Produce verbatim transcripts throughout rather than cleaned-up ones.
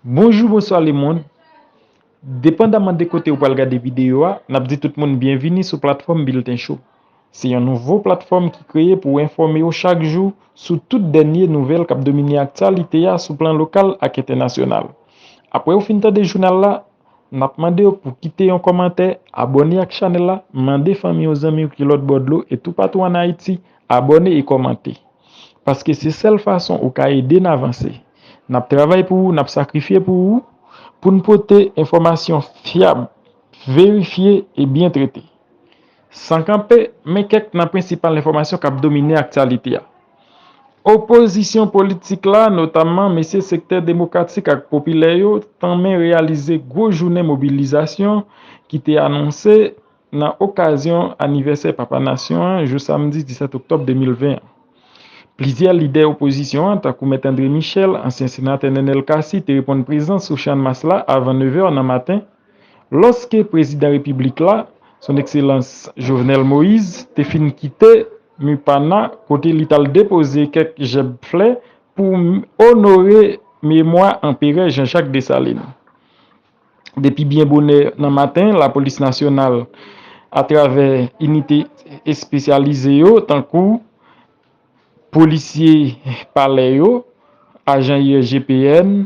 Bonjou, bonswa lemonn. Depandaman de kote ou pral gade videyo a, n ap di tout moun byenvini sou platfòm Bilten Cho. Se yon nouvo platfòm ki kreye pou enfòme w chak jou sou tout dènye nouvèl k ap domine aktyalite a sou plan lokal ak entènasyonal. Apre w fin tande jounal la, n ap mande w pou kite yon kòmantè, abòne ak chanèl la, mande fanmi w, zanmi w ki lòt bò dlo e toupatou ann Ayiti abòne e kòmante. Paske se sèl fason ou ka ede n avanse. N ap travay pou ou, n ap sakrifye pou ou, pou n pote enfòmasyon fyab, verifye e byen trete. San kanpe, men kèk nan prensipal enfòmasyon k ap domine aktyalite a. Opozisyon politik la, notamman mesye sektè demokratik ak popilè yo, tanmen reyalize gwo jounen mobilizasyon ki te anonse nan okazyon anivèsè Papa Nasyon an, jou samdi disèt oktòb de mil ven an. Plizyè lidè opozisyon an, tankou Mèt André Michel, ansyen senatè Nenel Cassy, te reponn prezan sou Channmas la avan nevè nan maten, lòske prezidan repiblik la, Son Ekselans Jovenel Moïse, te fin kite Mupana, kote li t al depoze kèk jèb flè pou onore memwa Anperè Jean-Jacques Dessalines. Depi byen bonè nan maten, lapolis nasyonal, atravè inite espesyalize yo, tankou polisye palè yo, ajan I S G P N,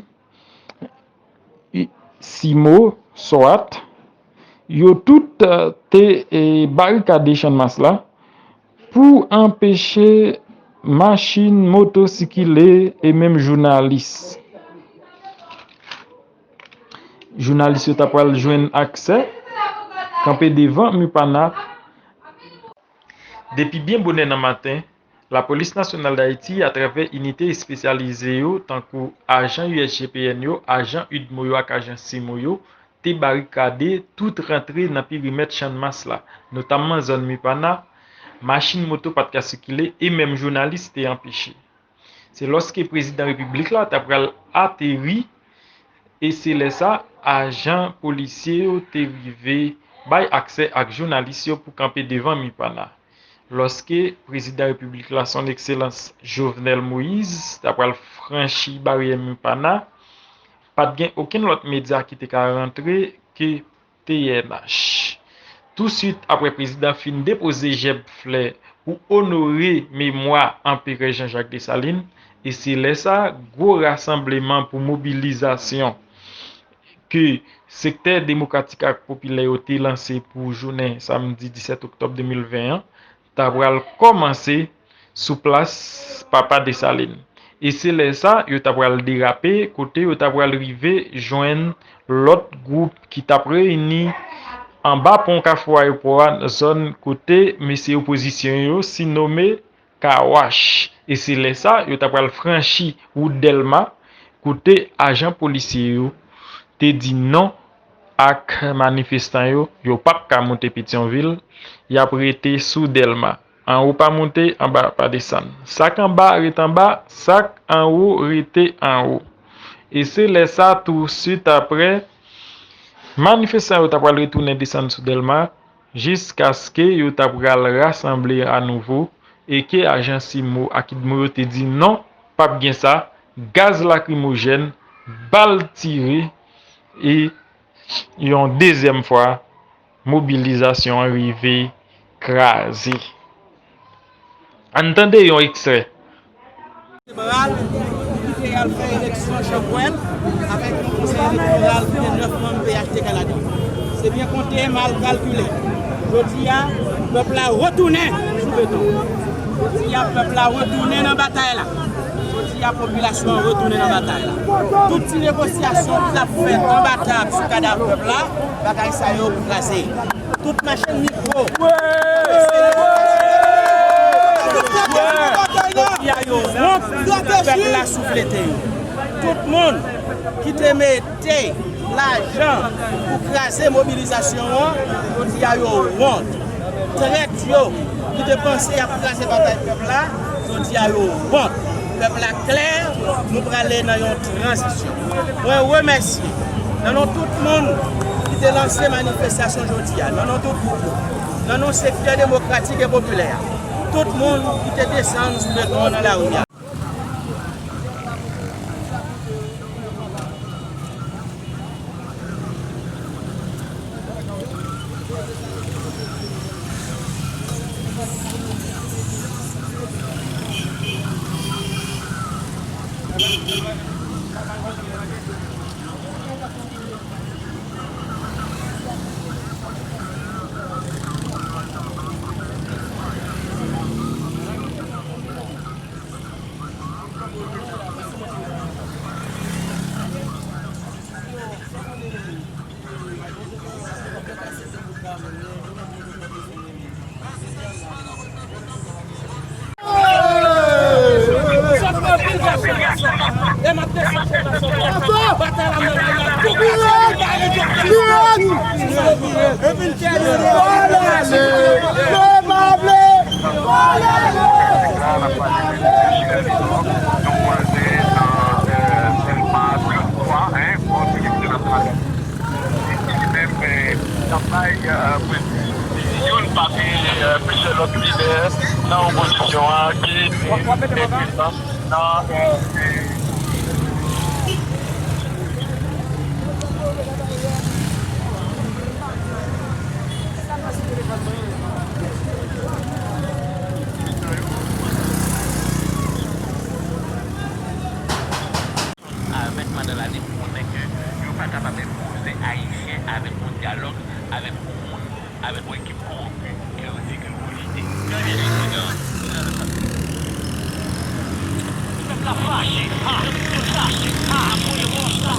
I-, simo, swat, yo tout, eh, te, eh, barikade Channmas la pou anpeche machin, moto sikile e menm jounalis. Jounalis yo ta pral jwenn aksè, kanpe devan Mupana. Depi byen bonè nan maten, Lapolis Nasyonal d Ayiti, atravè inite espesyalize yo, tankou ajan U S G P N yo, ajan udmo yo ak ajan simo yo, te barikade tout rantre nan perimèt Channmas la, notamman zòn Mupana, machin moto pa t ka sikile e menm jounalis te anpeche. Se lòske prezidan repiblik la ta pral ateri, e se lè sa, ajan polisye yo te rive bay aksè ak jounalis yo pou kanpe devan Mupana. Lòske prezidan repiblik la, Son Ekselans Jovenel Moïse, ta pral franchi baryè Mupana, pa t gen okenn lòt medya ki te ka rantre ke T N H. Touswit apre prezidan fin depoze jèb flè pou onore memwa Anperè Jean-Jacques Dessalines, e se lè sa, gwo rasanbleman pou mobilizasyon ke sektè demokratik ak popilè yo te lanse pou jounen samdi disèt oktòb de mil ven an, ta pral kòmanse sou plas Papa Desalin. E se lè sa, yo ta pral derape, kote yo ta pral rive jwenn lòt gwoup ki t ap reyini anba pon kafou ayewopò a, zòn kote mesye opozisyon yo sinome Car Wash. E se lè sa, yo ta pral franchi wout Dèlma, kote ajan polisye yo te di non ak manifestan yo, yo p ap ka moute Petyonvil, y ap rete sou Dèlma. Anwo pa moute, anba pa desann. Sa k anba rete anba, sa k anwo rete anwo. E se lè sa, touswit apre, manifestan yo ta pral retounen desann sou Dèlma, jiskaske yo ta pral rasanble anouvo e ke ajan simo ak idmo yo te di non, p ap gen sa, gaz lakrimojèn, bal tire, e yon dezyèm fwa, mobilizasyon an rive kraze. Ann tande yon ekstrè. Sentral ki te al fè eleksyon chanpwèl avèk yon konsèy elektoral ki gen nèf manm P H T K ladan l. Se byen konte, mal kalkile. Jodi a, pèp la retounen sou beton. Jodi a, pèp la retounen nan batay la. Jodi a, popilasyon an retounen nan batay la. Tout ti negosyasyon ki t ap fèt anba tab sou kadav pèp la, bagay sa yo kraze. Tout machann mikwo. Jodi a yo wont, pèp la souflete yo. Tout moun ki te mete lajan pou kraze mobilizasyon an, jodi a yo wont. Trèt yo ki te panse y ap kraze batay pèp la, jodi a yo wont. Pèp la klè, nou prale nan yon tranzisyon. Mwen remèsye nan non tout moun ki te lanse manifestasyon jodi a, nan non tout gwoup yo, nan non sektè demokratik e popilè a, tout moun ki te desann sou beton an nan lari a. Youn pami plizyè lòt lidè nan opozisyon an ki nan Avèk madan Lali, pou konnen ke yo pa kapab enpoze Ayisyen avèk yon dyalòg avèk yon moun, avèk yon ekip kowonpi ke yo di ke yo rejte. Gade Ayisyen nan, nan sa. Pèp la fache, ha, yo fache, ha, voye mò sa.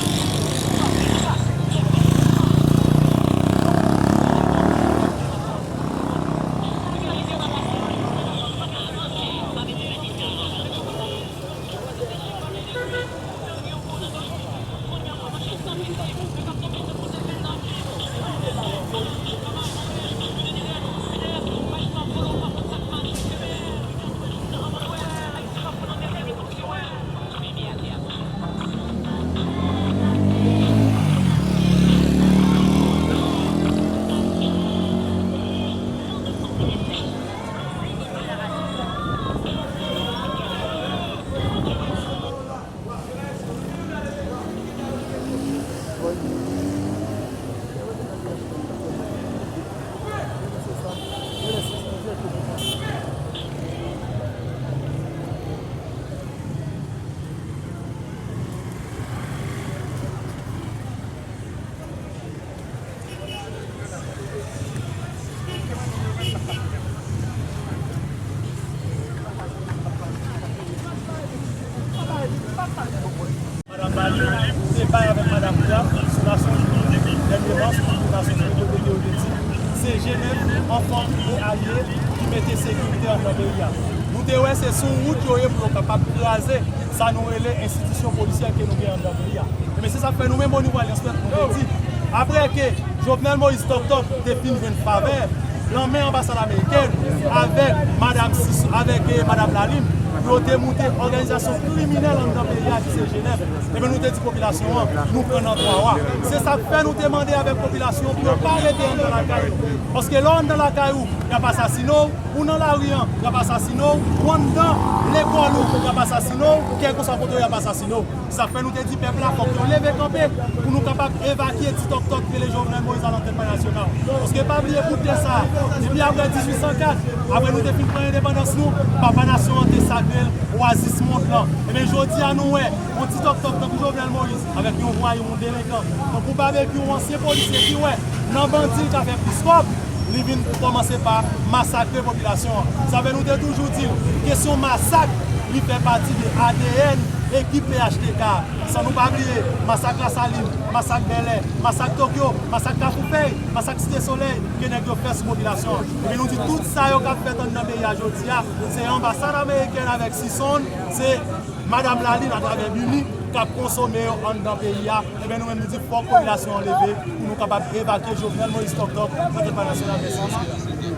Madanm Lali te bay avèk madanm li a sou Nasyonzini dènyèman, sou Nasyonzini kote ke yo te di se Jenèv, anfòm e alye ki mete sekirite anndan peyi a. Nou te wè se sou wout yo ye pou yo kapab kraze sa nou rele enstitisyon polisyè ke nou gen anndan peyi a. Ebyen, se sa k fè nou menm onivo Alyans Pèp, nou te di, apre ke Jovenel Moïse Tòk Tòk te fin jwenn favè nan men anbasad amerikèn avèk madanm Sis-, avèk, eh, madanm Lalime, pou yo te moute òganizasyon kriminèl anndan peyi a ki se Jenèv. Ebyen, nou te di popilasyon an, nou pran nan twa wa. Se sa k fè nou te mande avèk popilasyon pou yo pa rete anndan lakay yo. Paske lè w anndan lakay ou, y ap asasine w, ou nan lari an, y ap asasine w, ou anndan lekòl ou, y ap asasine w, kèlkeswa kote w, y ap asasine w. Sa fè nou te di pèp la, fòk yo leve kanpe pou nou kapab evakye ti tòk tòk ki rele Jovenel Moïse a nan tèt Palè Nasyonal. Paske pa bliye pou tè sa, depi apre dizuit san kat, apre nou te fin pran endepandans nou, papa nasyon an te sakre l, Oasis Mond lan. Ebyen, jodi a nou wè, yon ti tòk tòk tankou Jovenel Moïse, avèk yon vwayou, yon delenkan, tankou Babekyou, yon ansyen polisye ki wè nan bandi l ka fè plis kòb, li vin kòmanse pa masakre popilasyon an. Sa fè nou te toujou di l, kesyon masak, li fè pati de A D N ekip P H T K. San nou pa bliye, masak Lasalin, masak Bèlè, masak Tokyo, masak Kafou Fèy, masak Site Solèy, ke nèg yo fè sou popilasyon an. Epi nou di tout sa yo k ap fèt anndan peyi a jodi a, se anbasad amerikèn avèk Sison, se Madanm Lalime atravè Bini k ap konsome yo anndan peyi a. Ebyen, nou menm nou di fòk popilasyon an leve pou nou kapab evakye Jovenel Moïse Tòk Tòk nan tèt Palè Nasyonal. Mèsi, mesye.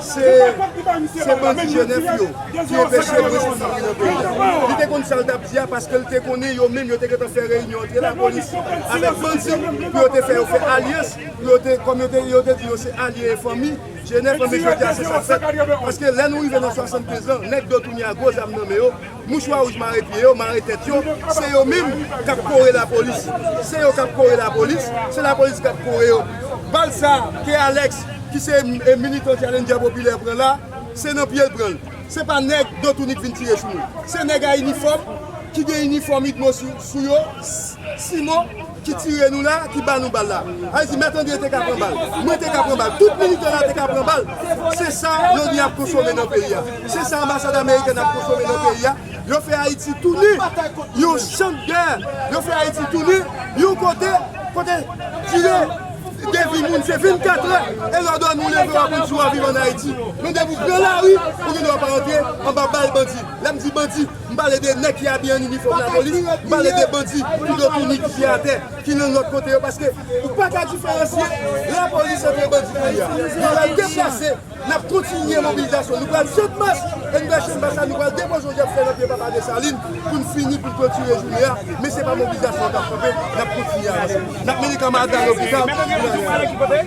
Se, se bandi Jenèf yo ki anpeche mwen soti nan peyi a. Li te konn sa l t ap di a, paske l te konnen yo menm yo te gentan fè reyinyon antre lapolis avèk bandi pou yo te fè yo fè alyans, pou yo te, kòm yo te, yo te di yo se alye e fanmi. Jenèf, men jodi a se sa k fèt. Paske lè nou rive nan swasannkenz an, nèg do touni a gwo zam nan men yo, mouchwa wouj mare pye yo, mare tèt yo, se yo menm k ap kore lapolis. Se yo k ap kore lapolis, se lapolis k ap kore yo. Bal sa ke Alex, ki se, e, militan Challenger Popilè pran la, se nan pye l pran l. Se pa nèg do touni k vin tire sou nou. Se nèg a inifòm, ki gen inifòm Idmo sou, sou yo, Simon, ki tire nou la, ki ba nou bal la. Sa vle di, Mèt Andre te ka pran bal. Mwen te ka pran bal. Tout militan la te ka pran bal. Se sa yo di y ap konsome nan peyi a. Se sa anbasad amerikèn ap konsome nan peyi a. Yo fè Ayiti tounen yon chan dè. Yo fè Ayiti tounen yon kote, kote dire de vi moun se vennkat è. E lè w dòmi, w leve, w ap konn si w ap viv ann Ayiti. Men depi w pran lari, ou gen dwa pa rantre anba bal bandi. Lè m di bandi, m pale de nèg ki abiye an inifòm lapolis, m pale de bandi ki do touni ki atè, ki nan lòt kote yo, paske ou pa ka diferansye lapolis antre bandi kounye a. Nou pral deplase, n ap kontinye mobilizasyon. Nou pral Channmas, e nou pral Channmas la, nou pral depoze yon jèp flè nan pye Papa Desalin pou n fini, pou n klotire jounen an. Men se pa mobilizasyon k ap kanpe, n ap kontinye avanse. N ap mennen kanmarad la lopital pou l ale.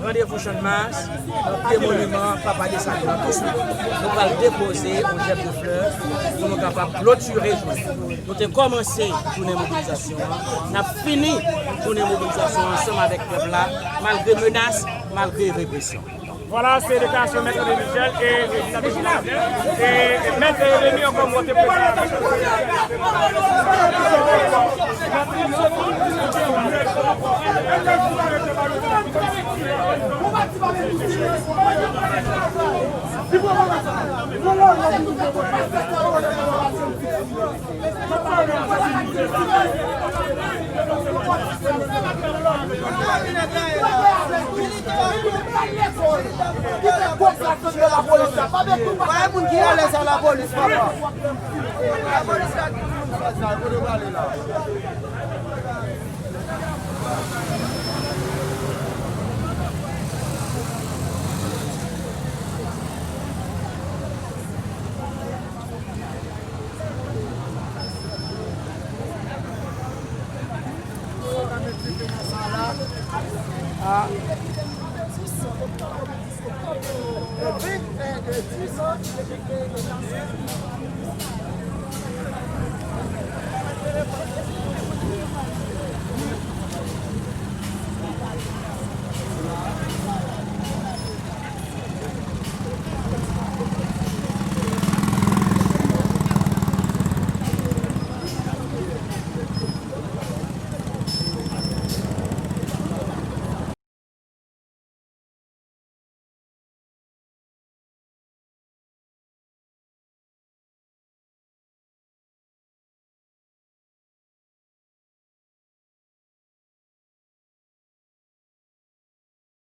Randevou Channmas, nan pye moniman Papa Desalin nan touswit. Nou pral depoze yon jèp de flè pou nou kapab klotire jounen. Nou te kòmanse jounen mobilizasyon an, n ap fini jounen mobilizasyon an ansanm avèk pèp la, malgre menas, malgre represyon. Vwala, se deklarasyon Mèt André Michel e Reginald Deschaines e Mèt Remy ankò monte prezidan. Pa gen moun ki alèz a lapolis, papa. Lapolis la ki pou fè sa, kote w prale la?